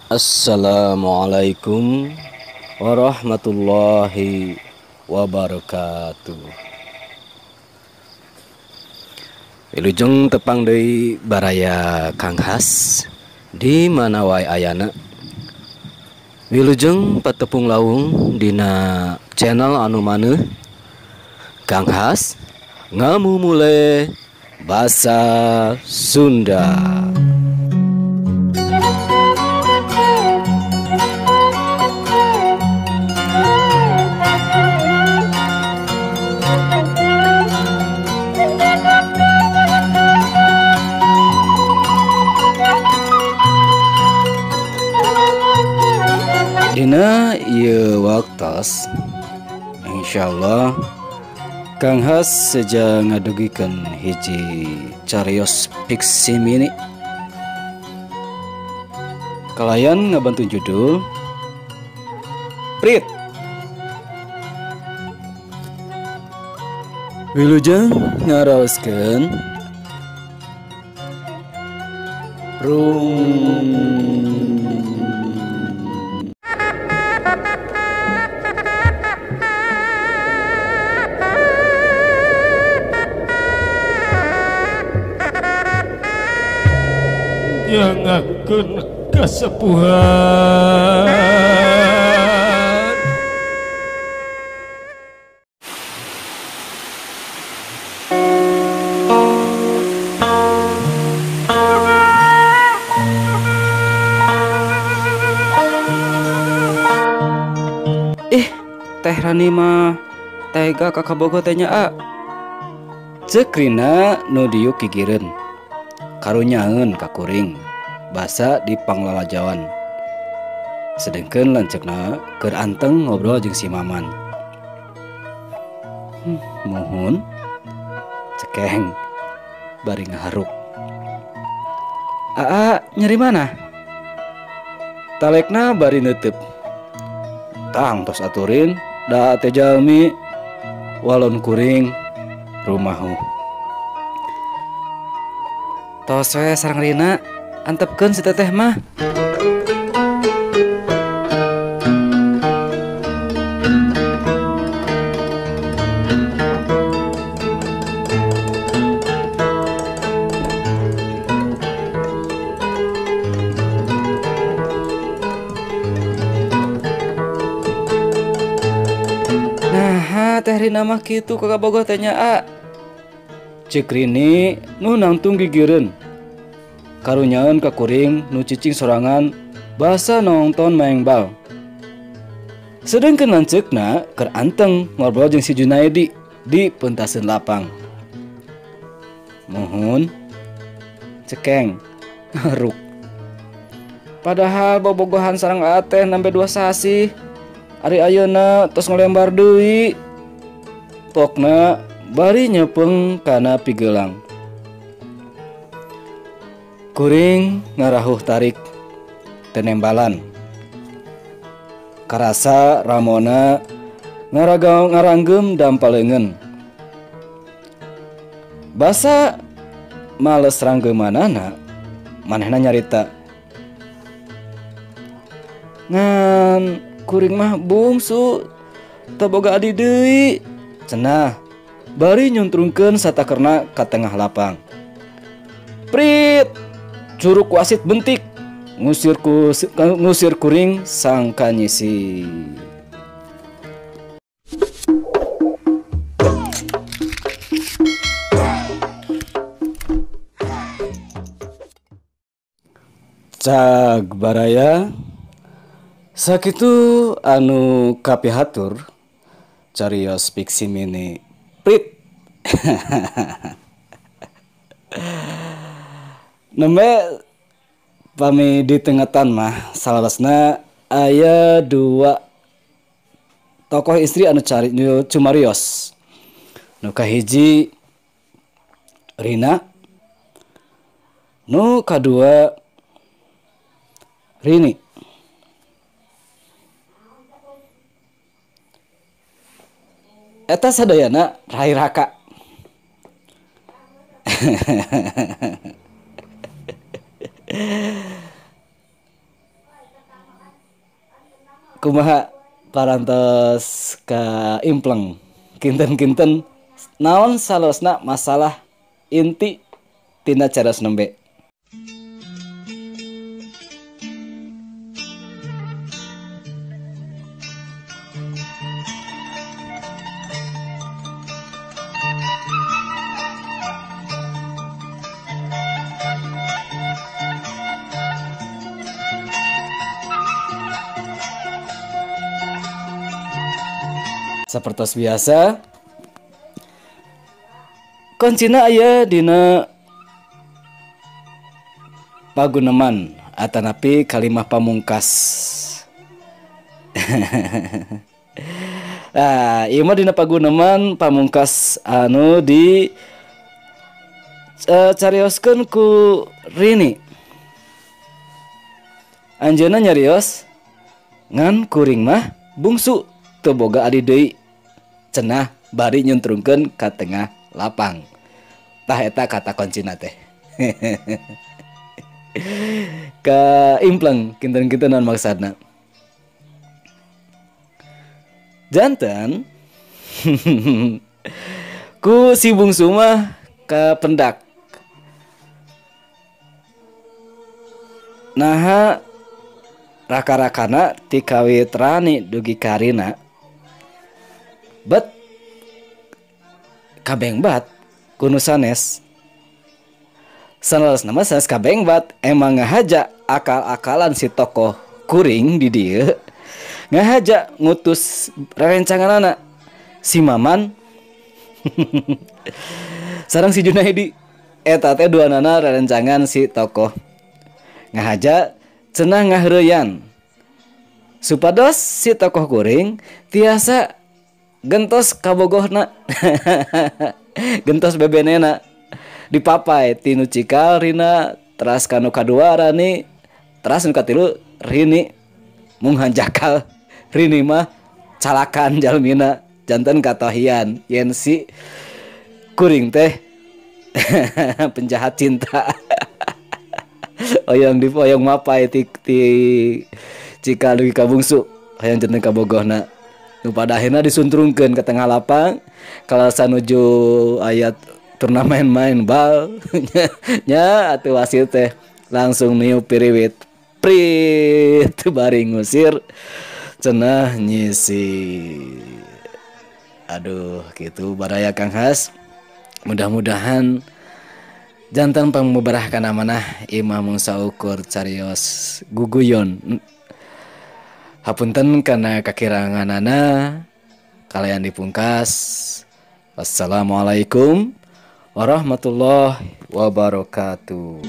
Assalamualaikum warahmatullahi wabarakatuh. Wilujeng tepang deui baraya Kang Has di mana wae ayana. Wilujeng patepung lawung dina channel anu maneuh Kang Has ngamumule basa Sunda. Dina ieu waktos insyaallah Kang Has seja ngadugikeun hiji carios fiksi mini kalayan ngabantu judul Prit. Wilujeng ngaraoskeun Rung. Nyangakeun kasepuhan. Ih, Teh Rani mah tega ka kabogoh teh nya a. Ceuk Rina nu diuk gigireun. Karunyaeun ka kuring basa di panglalajawan. Sedengkeun lanceukna keur anteng ngobrol jeung si Maman. Muhun cekeng bari ngaharuk. Aa nyeri mana? Talekna bari neuteub. Tang tos aturin da teh jalmi walon kuring rumahu. Tos we sareng Rina, antepkeun si teteh mah. Nah, Teh Rina mah kitu ka kabogoh teh nya a. Ceuk Rini nu nangtung gigireun. Karunyaeun ka kuring nu cicing sorangan basa nongton maeng bal. Sedengkeun lanceukna keur anteng ngobrol jeung si Junaidi di peuntaseun lapang. Muhun cekeng ngaruk. Padahal bobogohan sareng aa teh nambe 2 sasih. Ari ayeuna tos ngalembar deui. Pokna bari nyepeng kana pigelang. Kuring ngarahuh tarik tenembalan. Karasa Ramona ngaranggem dampaleungeun. Basa males ranggeumanana manehna nyarita. Ngan kuring mah bungsu teu boga adi deui. Cenah bari nyuntrungkeun satakerna ka tengah lapang. Prit, curug wasit bentik ngusir kuring sangka nyisi. Cag baraya sakitu anu kapihatur carios fiksi mini Prit. Nembe pami di tengetan mah salarasna aya 2 tokoh istri anu cari nu cumarios. Nu kahiji Rina, nu kadua Rini. Eta sadayana rai raka. Kumaha parantos ka impleng kinten-kinten naon salosna masalah inti tina carios nembe. Sapertos biasa kuncina aya dina paguneman atanapi kalimah pamungkas. Nah, ieu mah dina paguneman pamungkas anu di carioskeun ku Rini. Anjeunna nyarios ngan kuring mah bungsu teu boga adi deui, cenah bari nyuntrungkeun ka tengah lapang. Tah eta kata kuncina teh. Ka impleng kinten-kinten naon maksudna. Janten ku si bungsu mah kapendak. Naha raka-rakana ti kawit Rani dugi karina bet kabengbat kunu sanes. Sanaos nama sanes kabengbat emang ngahaja akal-akalan si tokoh kuring di dieu ngahaja ngutus rerencanganana si Maman sareng si Junaidi. Eta teh duanana rerencangan si tokoh ngahaja cenah ngahreuyan supados si tokoh kuring tiasa gentos kabogohna gentos bebenena dipapai tinu cikal Rina teras kanu kadua Rani teras nu katilu Rini mung hanjakal Rini mah calakan jalmina janten katohian yen si kuring teh penjahat cinta. Oyong di oyong mapai ti cikal dugi ka bungsu hayang janten kabogohna. Nu pada akhirna disuntrungkeun ke tengah lapang kalasan nuju ayat turnamen main bal nya atuh wasit teh langsung niup piriwit prit bari ngusir cenah nyisi. Aduh gitu baraya Kang Has, mudah-mudahan jantan pangmubarah kana manah imah mung saukur carios guguyon. Hapunten kana kakiranganana kalayan dipungkas. Wassalamualaikum warahmatullahi wabarakatuh.